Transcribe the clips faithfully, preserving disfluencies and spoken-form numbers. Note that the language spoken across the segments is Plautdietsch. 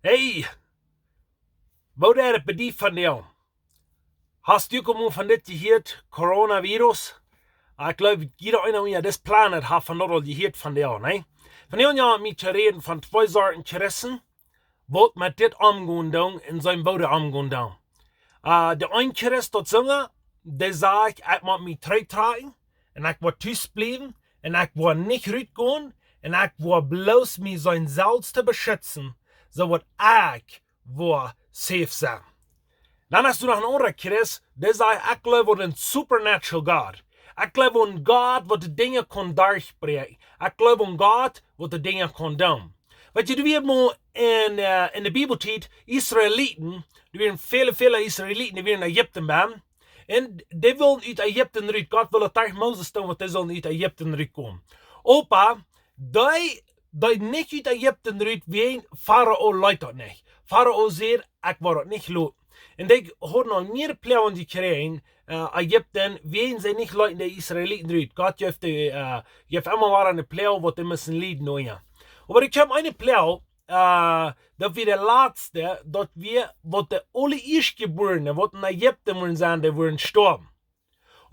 Hey, woo deit et bie die vondoag? Hast du uk mol von dit jehieet, Coronavirus? Ekj gleew, jieda eena opp dise Planet haft von daut aul jehieet vondoag, nä? Vondoag, jo, met to räden von twee Sorten Christen, waut met dit omgonen doonen un sien Woat omgonen doonen. Äh, de een Christ, daut Sinja, dee sajcht: "Ekj mott mie trigjtrakjen un ekj woa tus bliewen un ekj woa nich rutgonen un ekj woa bloos mie sien selfst to beschitzen, soo woa ekj woa safe sennen." Dan hast du noch een aundra Christ, dee sajcht: "Ekj gleew aun een supernatural God. Ekj gleew aun Gott, waut de Dinja kaun derchbräakjen. Ekj gleew aun Gott, waut de Dinja kaun doonen." Weetst du, doa wieren mol en, äh, en de Bibeltiet Israeliten, doa wieren väle, väle Israeliten, dee wieren en Ägipten benen. Un dee wullen ut Ägipten rut. Gott wull daut derch Moses doonen, waut dee sullen ut Ägipten rutkomen. Oba dee, dee nich ut Ägipten rut, wiels Farao leet daut nich. Farao säd: "Ekj woa daut nich loten." Un dee hauden aul mea Ploagen jekjräajen, äh, Ägipten, wiels see nich leeten de Israeliten rut. Gott jeef dee, äh, jeef emma wada eene Ploag, waut dee musten lieden, oh jo. Oba doa kjeem eene Ploag, äh, daut wia de latste, daut wia, waut de aule Ieeschtjebuarne, waut en Ägipten wudden sennen, dee wudden stoawen.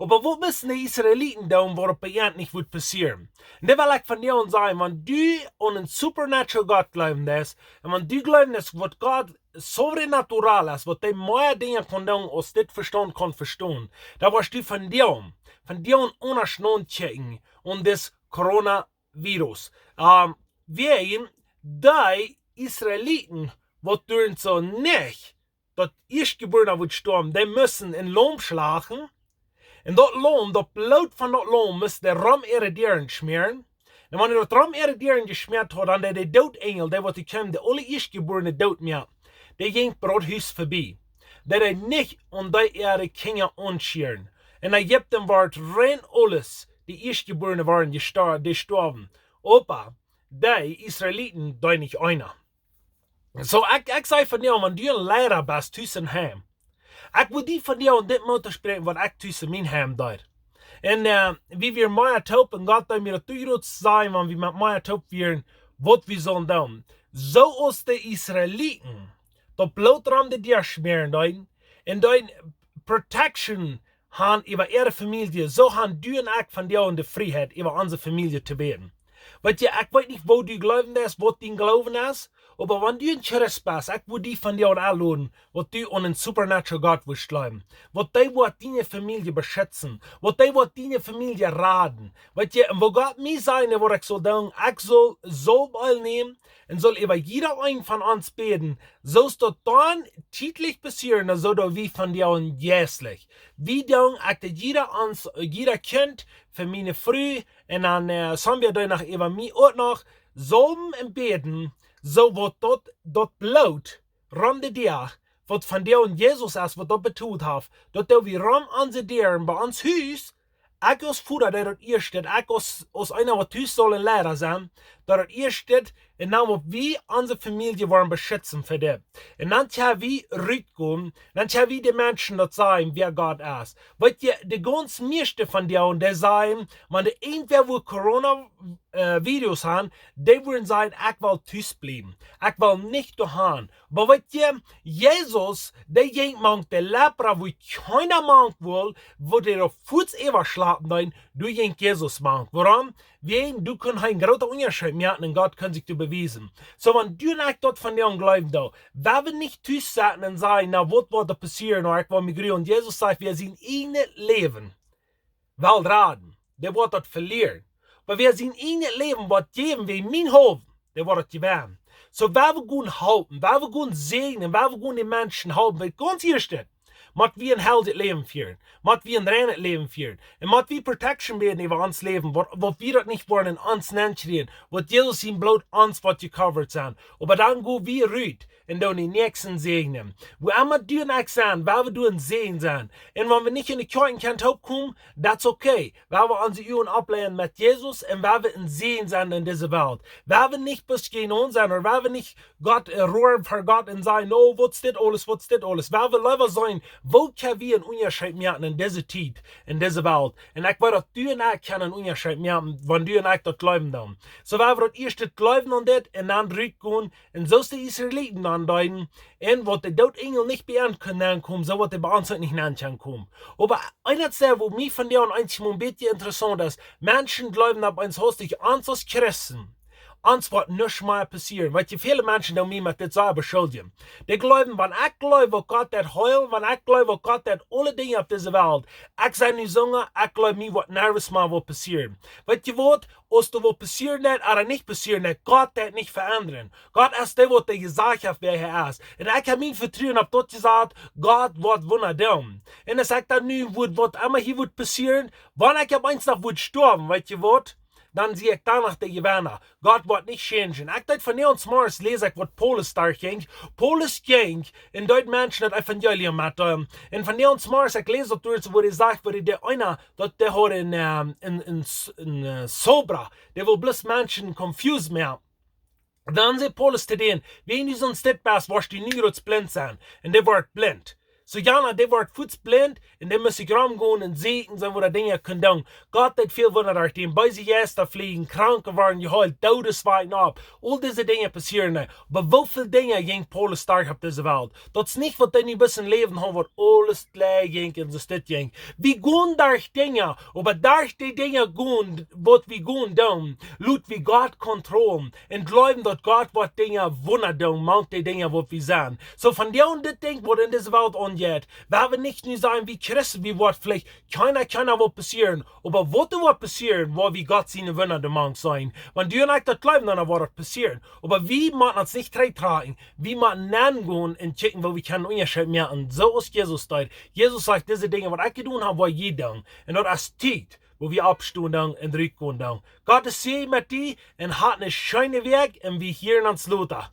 Oba waut musten de Israeliten doonen, waut bie an nich wudd passieren? Un doa well ekj vondoag sajen, wan du aun een supernatural Gott gleewen deist, un wan du gleewen deist, waut Gott sobrenatural es, waut dee mea Dinja kaun doonen, aus dit Vestaunt kaun vestonen, dan woascht du vondoag, vondoag aundasch nodenkjen aun dit Coronavirus. Ähm, wiels dee Israeliten, waut durften soo nich daut Ieeschtjebuarne wudd stoawen, dee musten een Laum schlachten. Un daut Laum, daut Bloot von daut Laum, musten dee rom äare Däaren schmäaren. Un wan dee daut rom äare Däaren jeschmäat hauden, dan deed de Doodenjel, dee waut doa kjeem, de aule Ieeschtjebuarne doot moaken, dee jinkj bie daut Hus verbie. Dee deed nich aun dee äare Kjinja aunschieren. En Ägipten wort rein aules, de Ieeschtjebuarne wieren jesto-, jestoawen. Oba dee Israeliten, dee nich eena. Soo, ekj, ekj saj vondoag, wan du een Liera best, tus em Heim. Ekj well die vondoag dit Moot toospräakjen, waut ekj tus em Heim deed. Un, äh, wie wieren mea toop, un Gott deed mie daut too jrod sajen, wan wie met mea toop wieren, waut wie sullen doonen. Soo aus de Israeliten daut Bloot rom de Däa schmäaren deeden, un dee protection han äwa äare Famielje, soo han du un ekj vondoag de Frieheit, äwa onse Famielje to bäden. Weetst du, ekj weet nich, woo du gleewen deist, waut dien Gloowen es, oba wan du een Christ best, ekj well die vondoag aunloden, waut du aun een supernatural Gott woascht gleewen. Waut dee woat diene Famielje beschitzen. Waut dee woat diene Famielje raden. Weetst du, un waut Gott mie säd, waut ekj sull doonen, ekj sull Salween nämen un sull äwa jieda een von ons bäden, soo aus daut dan tietlich passieren, dan soo daut wie vondoag jeistlich. Wie doonen, ekj deed jieda ons, jieda Kjint, fa miene Fru, un dan, äh, Sambia deed noch äwa mie uk noch, Salwen un bäden, soo waut daut, daut Bloot rom de Däa, waut vondoag Jesus es, waut daut betolt haft, daut doo wie rom onse Däaren bie ons Hus, ekj aus Voda, dee daut ieescht, ekj aus, aus eena, waut tus sull een Liera sennen, dee daut ieescht, un dan woa wie onse Famielje woaren beschitzen fa dit. Un dan kjenn wie rutkomen, dan kjenn wie de Menschen daut sajen, wäa Gott es. Weetst du, de gaunz mieeschte vondoag, dee sajen, wan dee irjentwäa wua Corona, äh, Virus han, dee wudden sajen: "Ekj well tus bliewen. Ekj well nich doahan." Oba weetst du, Jesus, dee jinkj mank de Lepra, wua kjeena mank wia, wua dee doa fuaz äwaschlapen deeden, doa jinkj Jesus mank. Wuarom? Wiels doa kunn hee een grooten Unjascheet moaken un Gott kunn sikj doa bewiesen. Soo, wan du un ekj daut vondoag gleewen doonen, woa wie nich tus setten un sajen: "Na, waut woat doa passieren, ooda ekj woa mie grulen." Jesus sajcht: "Wäa sien ieejnet Läwen well raden, dee woat daut velieren. Oba wäa sien ieejnet Läwen woat jäwen wäajen mienen, dee woat daut jewennen." Soo, woa wie gonen halpen, woa wie gonen säajnen, woa wie gonen de Menschen halpen, wiels gaunz ieescht mott wie een heiljet Läwen fieren, mott wie een reinet Läwen fieren, un mott wie protection bäden äwa ons Läwen, waut, waut wie daut nich woaren en ons nenkjrieen, waut Jesus sien Bloot ons woat jecovered sennen. Oba dan go wie rut un doonen de Näakjsten säajnen. Wua emma du un ekj sent, woa wie doa een Säajen sennen. Un wan wie nich en de Kjoakj kjennen toopkomen, that's okay. Woa wie onse Uagen oppleien met Jesus un woa wie een Säajen sennen en dise Welt. Woa wie nich bloos jäajen aun sennen, ooda woa wie nich Gott, äh, roaren ver Gott un sajen: "Oh, waut es dit aules, waut es dit aules?" Woa wie leewa sennen, Woo kjenn wie een Unjascheet moaken en dise Tiet, en dise Welt? Un ekj weet daut du un ekj kjennen een Unjascheet moaken, wan du un ekj daut jleewen doonen. Soo, wie woaren daut ieescht jleewen aun dit un dan rutgonen un soo aus de Israeliten dan deeden, un waut de Doodenjel nich bie an kunn nenkomen, soo woat dee bie ons uk nich nenkomen. Oba eent es, waut mie vondoag eensjemol een bät interessaunt es, Menschen jleewen opp eemol hastich, ons aus Christen, ons woat nuscht mea passieren. Weetst, väle Menschen doonen mie met dit soo beschuldjen. Dee jleewen, wan ekj jleew, daut Gott daut heelt, wan ekj jleew, daut Gott daut aule Dinja opp dise Welt, ekj sie nu jesunt, ekj jleew, mie woat nuscht mea woat passieren. Weetst waut? Aus doa waut passieren woat ooda nich passieren woat, Gott woat nich veendren. Gott es dee, waut dee jesajcht haft, wäa hee es. Un ekj hab mien Vetruen opp daut jesat, Gott woat Wunda doonen. Un aus ekj daut nu wudd, waut emma hia wudd passieren, wan ekj opp eemol noch wudd stoawen, weetst waut? Dan sie ekj doano de Jewenna. Gott woat nich changen. Ekj deed vondoag zemorjes läsen, ekj waut Paulus doa jinkj. Paulus jinkj un deed Menschen daut Evangelium metdeelen. Un vondoag zemorjes, ekj läs daut doa, wua hee sajcht, wua dee, dee eena, daut dee haud een, ähm, een, een, S-, een, äh, Zauberer, dee wull bloos Menschen confused moaken. Dan säd Paulus to dän: "Wan du soont dit best, woascht du nu rutz blint sennen." Un dee wort blint. Soo, jo, dee wort fuaz blint un dee must sikj romgonen un seenen, soo waut dee Dinja kunn doonen. Gott deed väl Wunda derch dän. Beese Jeista flieejen, Kranke worden jeheelt, Doodes waken opp. Aul dise Dinja passieren. Oba woo väl Dinja jinkj Paulus derch opp dise Welt? Daut es nich, waut dee nu bie sien Läwen haud, waut aules jlikj jinkj un soo steit jinkj. Wie gonen derch Dinja, oba derch dee Dinja gonen, waut wie gonen doonen, lot wie Gott kontrollieren un jleewen, daut Gott woat Dinja Wunda doonen, mank dee Dinja, waut wie seenen. Soo, vondoag dit Dinkj, waut en dise Welt aunjeit, woa wie nich nu sajen, wie Christen, wie woat veleicht kjeena, kjeena woat passieren, oba waut doa woat passieren, woa wie Gott siene Wunda doamank seenen. Wan du un ekj daut jleewen, dan woat daut passieren. Oba wie motten ons nich trigjtrakjen. Wie motten nengonen un kjikjen, woo wie kjennen Unjascheet moaken, soo aus Jesus deed. Jesus sajcht: "Dise Dinja, waut ekj jedonen hab, woa jie doonen." Un daut es Tiet, wua wie oppstonen doonen un rutgonen doonen. Gott sie met die un hab eene scheene Wäakj un wie hieren ons lota.